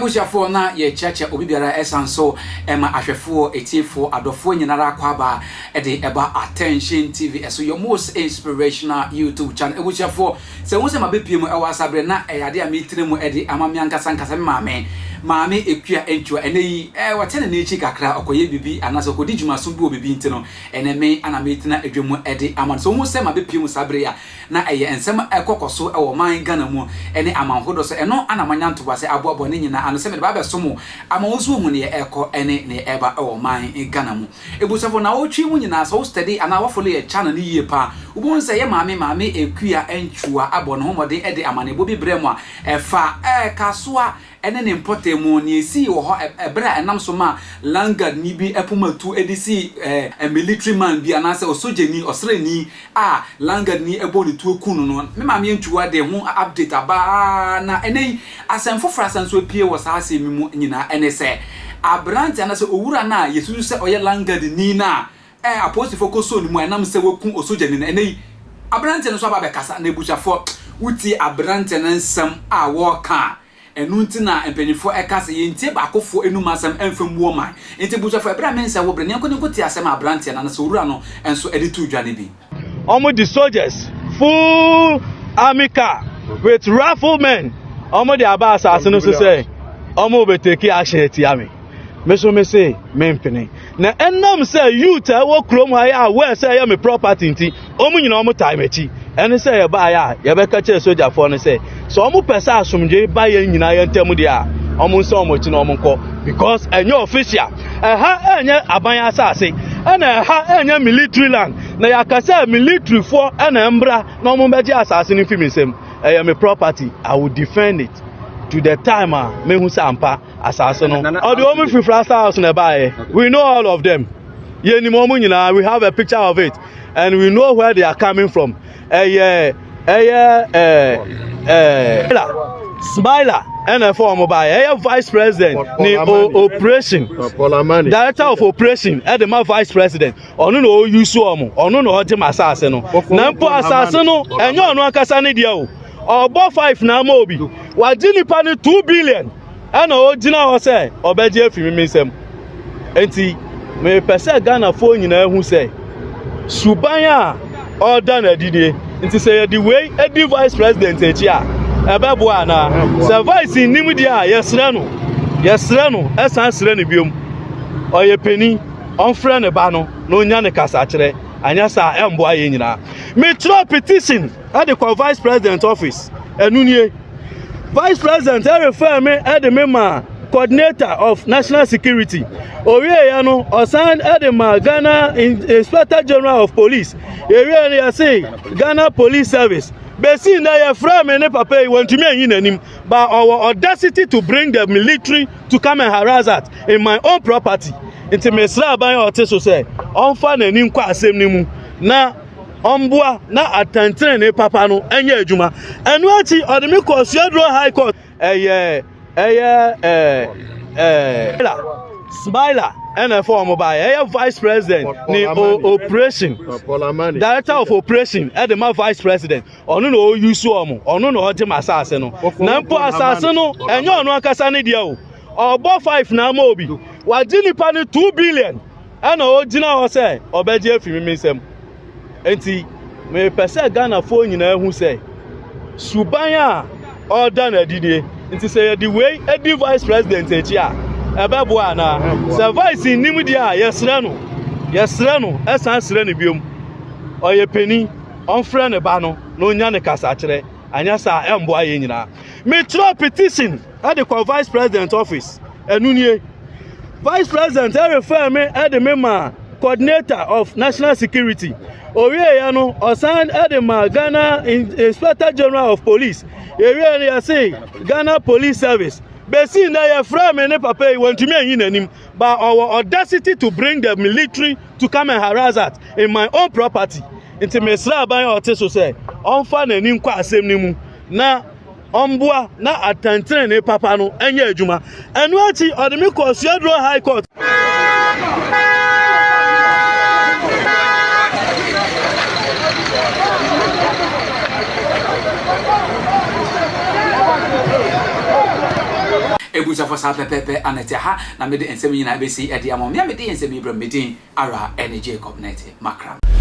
Abusuafoɔ na yɛkyeakyea obi biara ɛsan so ɛma ahwɛfoɔ, atiefoɔ, adɔfoɔ nyinara akwaaba ɛde ɛba Attention TV ɛso your most inspirational YouTube channel. Abusuafoɔ sɛ wohu sɛ mabɛpie mu ɛwɔ asaberɛ na ɛyɛ adeɛ a metena mu ɛde ama me ankasa ankasa me maame Maame Akua Antwiwa. Ɛnɛ yi ɛɛ wate ne nan akyi kakra ɔkɔyɛ biribi anaasɛ ɔkɔdi dwumaso bi wɔ biribi nti no ɛnɛ me ana metena adwa mu ɛde ama no. Sɛ wohu sɛ mabɛpie mu saa berɛ yi a na ɛyɛ nsɛm a ɛkɔ kɔ so wɔ ɔman Ghana mu ne aman hodoɔ so, ɛno na manya ntoboase aboaboa ne nyinaa ano sɛ mede ba abɛso mo ama wo nso woahu neɛ ɛrekɔ ne neɛ ɛreba wɔ ɔman Ghana mu. Abusuafoɔ, naawɔtwe mu nyinaa sɛ wo study anaa wo follow yɛ channel no yie paa, wobɛhu sɛ yɛ maame Maame Akua Antwua abɔ ne ho mmɔden de amanneɛbɔ bi brɛ mo a ɛfa Kasoa ne ne mpɔtam mu, nea esii wɔ hɔ bere a ɛnam so maa Langard-ni bi poma tu de sii military man bi anaasɛ ɔsogyani, ɔsraani a Langard-ni bɔɔ ne tuo kum no no. Me maame Antwiwa de ho update aba na ɛnnɛ yi asɛm foforo asan nso apue wɔ saa asɛm yi mu nyinaa ɛne sɛ aberante anaasɛ owura no a yɛsusu sɛ ɔyɛ Langard-ni no a Ɛ, apolisifo kosoo ne mu a ɛnam sɛ wakum osogyani no. Ɛnnɛ yi, aberante no nso aba abɛkasa, na abusuafoɔ, wotie aberante no nsɛm a wɔreka a, ɛno nti na mpanimfoɔ ɛka sɛ yɛntie baakofoɔ anum asɛm ɛmfa mmu ɔman. Enti abusuafoɔ, ɛberɛ a mensɛ wo berɛ, ne yɛnkɔ ne yɛnkɔtie asɛm a aberanteɛ no anaasɛ owura no nso de too dwa no bi. Wɔn de soldiers full army car with rifle men wɔn de aba asase no so sɛ wɔn bɛ take action atia me. Me so me se mempene. Na ɛnam sɛ youth a ɛwɔ kurom ha yɛ aware sɛ ɛyɛ me property nti, wɔn nyinaa wɔn tae m'akyi. Ɛne sɛ yɛbaeɛ a yɛbɛka kyerɛ sogyafoɔ no sɛ sɛ wɔn pɛ sɛ asomdwoe ba yɛn nyinaa yɛn ntam deɛ a, wɔn nsa wɔn akyi na wɔn nkɔ because ɛnyɛ official. Ɛha ɛnyɛ aban asase, ɛna ɛha ɛnyɛ military land. Na yɛaka sɛ militaryfoɔ ɛna mbra na wɔn bɛgye asase no mfi me nsam. Ɛyɛ me property, I will defend it to the time a mehu sɛ ampa asase no ɔde wɔn firi Flagstaff house na ɛbaeɛ we know all of them yɛnim wɔn nyinaa we have a picture of it and we know where they are coming from ɛyɛ ɛyɛ ɛɛ ɛɛ Smiler ɛna ɛfɔ wɔn baeɛ ɛyɛ vice president ne operation director of operation ɛde ma vice president ɔno na ɔyi so wɔn ɔno na ɔgye ma asase no na mpo asase no ɛnyɛ ɔno ankasa ne deɛ o ɔbɔ five na ama obi wagye nipa no 2 billion ɛna ɔgyina hɔ sɛ ɔbɛgye afiri mi nsam. Nti mepɛ sɛ Ghanafoɔ nyinaa hu sɛ suban a ɔreda no adi nie. Nti sɛ yɛde wei adi vice president akyi a ɛbɛboa anaa? Sɛ vice nnim deɛ a yɛsrɛ no, yɛsrɛ no ɛsan srɛ no biom. Ɔyɛ panin, ɔmfrɛ ne ba no na ɔnya ne kasakyerɛ, anyɛ saa ɛmboa yɛn nyinaa. Metwerɛ petition ɛde kɔ vice president office, ɛno nie. Vice president ɛrefer me ɛde me ma coordinator of national security. Owieɛ no ɔsan ɛde ma Ghana Inspector General of Police. Ewie no yɛse Ghana Police Service. Besi nnɛ yɛfrɛ me ne papa yi wɔntumi anyi n'anim, but ɔwɔ audacity to bring the military to come and harass us in my own property. Nti mesrɛ aban a ɔte so sɛ ɔmfa n'ani nkɔ asɛm no mu na ɔmboa na atɛntenenee papa no nyɛ adwuma. Ɛno akyi ɔde me kɔɔ Suaduro High Court. Ɛyɛ ɛyɛ ɛɛ ɛɛ Smiler ɛna ɛfɔ wɔn baeɛ ɛyɛ vice president ne operation director of operation ɛde ma vice president ɔno na ɔyi so wɔn ɔno na ɔgye ma asase no na mpo asase no ɛnyɛ ɔno ankasa ne deɛ o ɔbɔ five na ama obi wagye nipa no 2 billion ɛna ɔgyina hɔ sɛ ɔbɛgye afiri mi nsam. Nti mepɛ sɛ Ghanafoɔ nyinaa hu sɛ suban a ɔreda no adi nie. Nti sɛ yɛde wei adi vice president akyi a ɛbɛboa anaa? Sɛ vice nnim deɛ a yɛsrɛ no, yɛsrɛ no ɛsan srɛ no biom. Ɔyɛ panin, ɔmfrɛ ne ba no na ɔnya ne kasakyerɛ, anyɛ saa ɛmboa yɛn nyinaa. Metwerɛ petition ɛde kɔ vice president office, ɛno nie. Vice president ɛrefer me ɛde me ma coordinator of national security. Owieɛ no ɔsan ɛde ma Ghana Inspector General of Police. Ewie no yɛse Ghana Police Service. Besi nnɛ yɛfrɛ me ne papa yi wɔntumi anyi n'anim, but ɔwɔ audacity to bring the military to come and harass us in my own property. Nti mesrɛ aban a ɔte so sɛ ɔmfa n'ani nkɔ asɛm no mu na ɔmboa na atɛntenenee papa no nyɛ adwuma. Ɛno akyi ɔde me kɔɔ Suaduro High Court. Ebusuafo, saa pɛpɛɛpɛ ana ɛte ha na mede nsɛm nyinaa bɛsi ɛde ama mo. Mea mede nsɛm yi brɛ, me din ara ɛne Jacob Nete Makram.